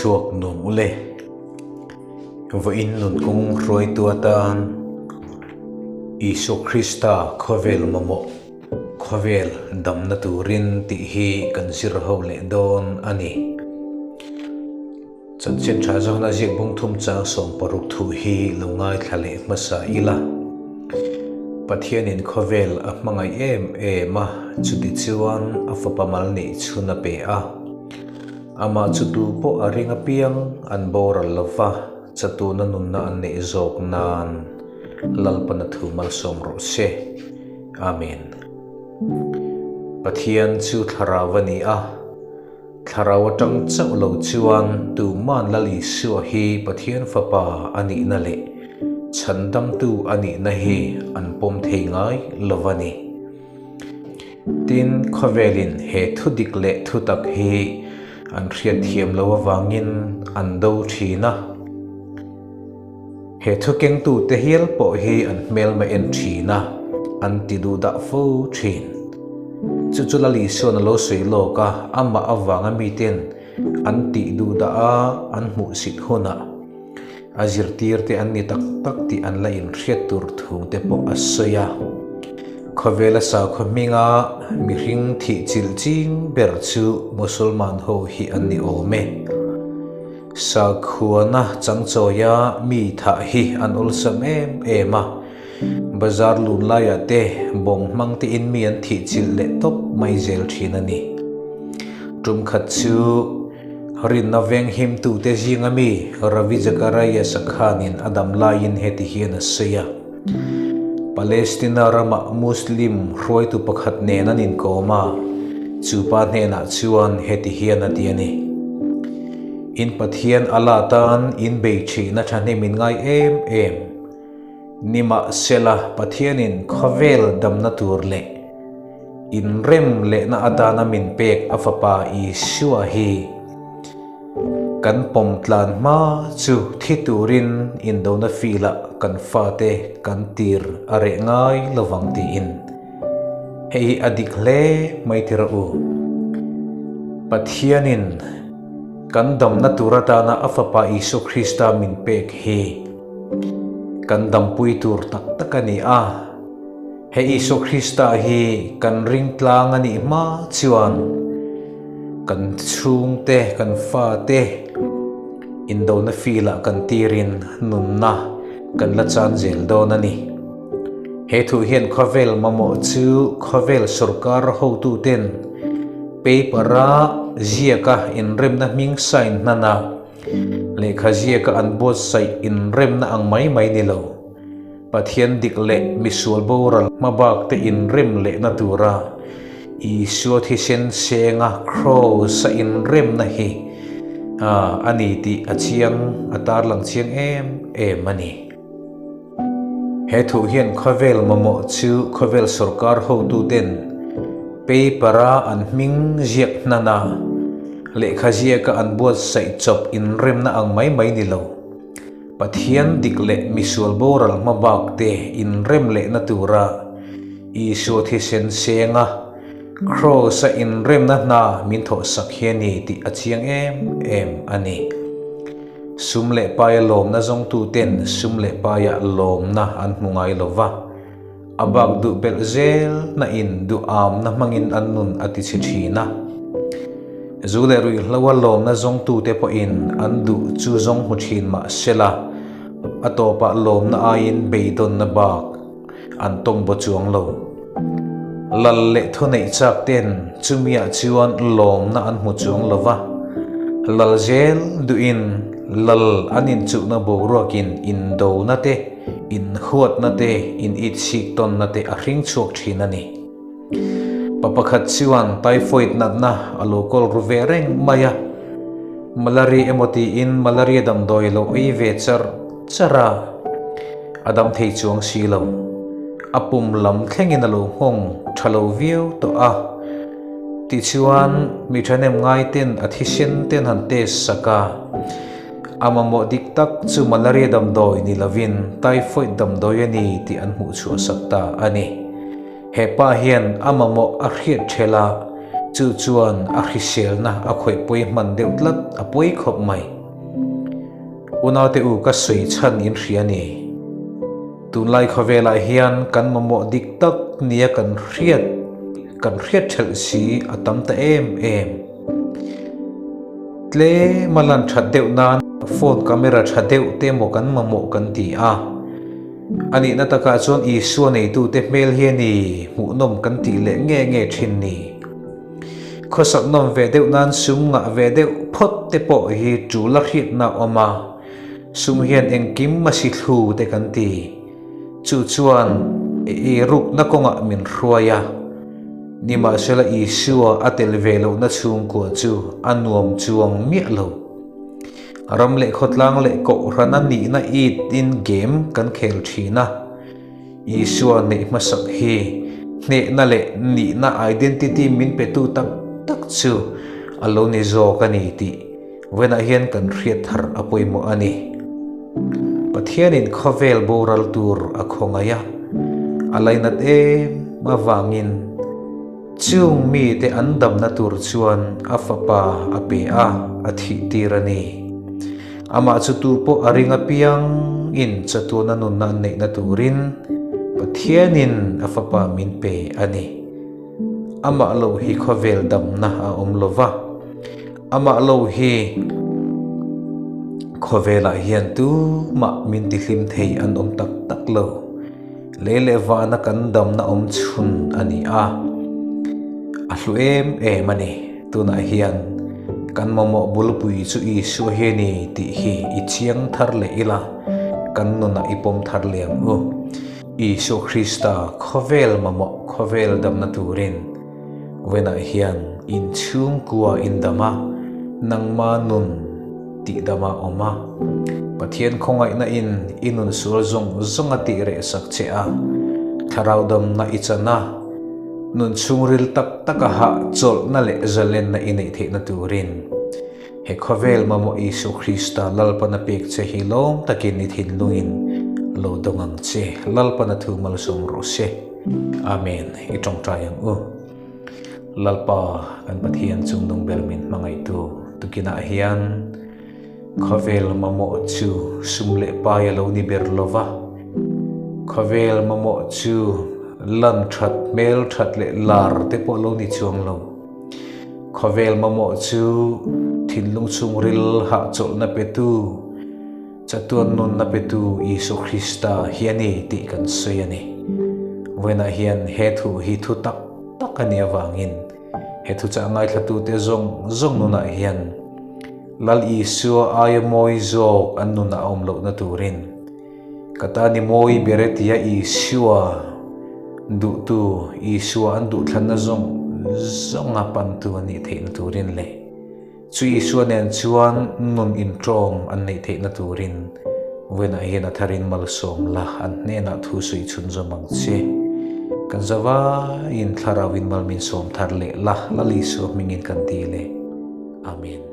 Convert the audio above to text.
chhuak nuam ule. Vawiin nunkawng hruaitu atan Isua Krista khawvel mamawh khawvel damna turin tih hi kan zir ho leh dawn a ni. Chanchin tha zawhna ziak bung thum chang 60 thu hi lo ngaithla leh hmasa ila. Pathianin khawvel a hmangaih em em a, chuti chuan a fapa mal neih chhun a pe a. Amah chu tu pawh a ring apiang an boral lo va, chatuna nunna an neih zawk nan Lalpana thu malsawm rawh se. Amen. Pathian chu thlarau a ni a. Thlarau atang chauh lo chuan tuman Lal Isua hi Pathian Fapa a nihna leh Chhandamtu a nihna hi an pawm thei ngai lo a ni. Tin, khawvelin he thu dik leh thu tak hi an hriatthiam lo avangin an do thin a. He thu kengtute hial pawh hi an hmelma en thin a, an ti duh dah fo thin. Chu chu Lal Isua'n a lo sawi lawk a, amah avanga miten an tih duh dah a, an hmuhsit hunah a zirtirte an ni tak tak tih an la inhriat tur thu te pawh a sawi a. Khawvela sakhaw hminga mihring thih chilh ching ber chu Musulman ho hi an ni awm e. Sakhuana changchawia mi thah hi an awlsam em em a, bazar lun laiah te bawng hmang tein mi an thih chilh leh tawp mai zel thin a ni. Tum khat chu rinna veng himtute zinga mi Ravi Zacharias a khanin a dam laiin heti hian a sawi a, Palestina rama Muslim hruaitu pakhat nen an inkawm a, chu pa hnenah chuan heti hian a ti a ni, In Pathian Allah tan in bei thihna thahnem in ngai em em. Nimahsela Pathianin khawvel damna tur leh inrem lehna atana min pek a Fapa Isua hi Kan pawm tlan hma chu thi turin indona filah kan fate kan tir a reh ngai lovang tiin hei hi a dik hle mai ti rawh u. Pathianin kan damna tur atana a Fapa Isua Krista min pek hi kan dampui tur tak tak a ni a. He Isua Krista hi kan ring tlang a nih hma chuan kan chhungte, kan fate indona filah kan tirin nunna kan la chan zel dawn a ni. He thu hian khawvel mamawh chu khawvel sorkar hotuten paper-a ziaka inremna hming sign hnana lehkha ziaka an buatsaih inremna ang mai mai ni lo. Pathian dik leh misual boral hmabak te inrem lehna tura Isua thisen senga Kraws a inremna hi a ni tih a chiang, a tarlang chiang em em a ni. He thu hian khawvel mamawh chu khawvel sorkar hotuten paper-a an hming ziak hnana lehkha ziaka an buatsaih chawp inremna ang mai mai ni lo. Pathian dik leh misual boral hmabak te inrem lehna tura Isua thisen senga Kraws-a inremna hna min thawhsak hi a ni tih a chiang em em a ni. Sum leh paia lawmna zawngtuten sum leh paia lawmna an hmu ngai lo va, a bak duh belh zel na in duh amna hmangin an nun a ti chhe thin a. Zu leh ruihhlo a lawmna zawngtute pawhin an duh chu zawng hmu thin mah sela, a tawpah lawmna aiin beidawnna bak an tawng baw chuang lo. Lal leh thuneih chak ten chumiah chuan lawmna an hmu chuang lo va, lal zel duhin lal an inchuhna boruakin indona te, Inhuatna te, initsik tawnna te a hring chhuak thin a ni. Pa pakhat chuan typhoid natna a lo kawl ru ve reng mai a, malaria emaw tiin malaria damdawi a lo ei ve char char a, a dam thei chuang si lo. A pum lam thlengin a lo nghawng tha lo viau tawh a. Tichuan, mi thahnem ngaiten a thisen ten han test sak a. A mamawh dik tak chu malaria damdawi ni lovin typhoid damdawi a ni tih an hmuh chhuah sak ta a ni. He pa hian a mamawh a hriat ṭhel a, chu chuan a hriselna a khawih pawi hman deuh tlat a pawi khawp mai. Unaute u ka sawi chhan in hria ni. Tunlai khawvelah hian kan mamawh dik tak nia kan hriat kan hriat thelh si a tam ta em em. Tlem a lan that deuh nan phone camera tha deuh te emaw kan mamawh kan ti a. A nihna takah chuan Isua neitute hmel hi a ni hmuhnawm kan tih leh nge nge thin ni. Khawsak nawm ve deuh nan sum ngah ve deuh phawt te pawh hi tul a hriatna a awm a, sum hian engkim a si thlu te kan ti. Chu chuan eirukna kawngah min hruai a, nimahsela Isua a tel ve lohna chhungkua chu a nuam chuang miah lo. Ram leh khawtlang leh kohhrana nihna it in game kan khel thin a, Isua neih hmasak hi hnehna leh nihna identity min petu tak tak chu a lo ni zawk a ni tih vawiinah hian kan hriat thar a pawimawh a ni. Pathianin khawvel boral tur a khawngaih a, a lainat em avangin Chung mite an damna tur chuan a fapa a pe a, a thih tir a ni. Amah chu tu pawh a ring apiang in chatuana nunna an neihna turin Pathianin a fapa min pe a ni. Amah lo hi khawvel damna a awm lo va, amah lo hi khawvelah hian tumah min tihlim thei an awm tak tak lo. Lei leh vana kan damna awm chhun a ni a, a hlu em em a ni. Tunah hian kan mamawh bulpui chu Isua hi a ni tih hi i chiang thar leh ila, kan nunah i pawm thar leh ang u. Isua Krista khawvel mamawh khawvel damna turin vawiinah hian inchhungkua indam a, nangma nun, Tih dam a awm a, Pathian khawngaihna in i nun sual zawng zawng a tih reh sak che a, thlarau damna i chan a, nun chhungril tak tak a hah chawlhna leh zalenna i neih theihna turin he khawvel mamawh Isua Krista Lalpana pek che hi lawm takin i thinlungin lo dawng ang che. Lalpana thu malsawm rawh se. Amen. I tawngtai ang u. Lalpa kan Pathian chungnung ber min hmangaihtu tukinah hian khawvel mamawh chu sum leh pai a lo ni ber lo va, khawvel mamawh chu lan that, hmel that leh lar te pawh a lo ni chuang lo. Khawvel mamawh chu thinlung chhungril hahchawlhna petu, Chatuan nunna petu Isua Krista hi a ni tih kan sawi a ni. Vawiinah hian he thu hi thu tak tak a nih avangin he thuchah ngaithlatute zawng zawng nunah hian Lal Isua aia mawi zawk an nunah a awm lohna turin ka tan i mawi ber e tia Isua duhtu, Isua an duhthlanna zawng zawnga pantu a nih theihna turin leh Chu Isua nen chuan nun inṭawm an neih theihna turin vawiinah hian a tharin malsawm la, an hnenah thu sawi chhunzawm ang che. Kan zavaiin Thlarauin mal min sawm thar leh la, Lal Isua hmingin kan ti le. Amen.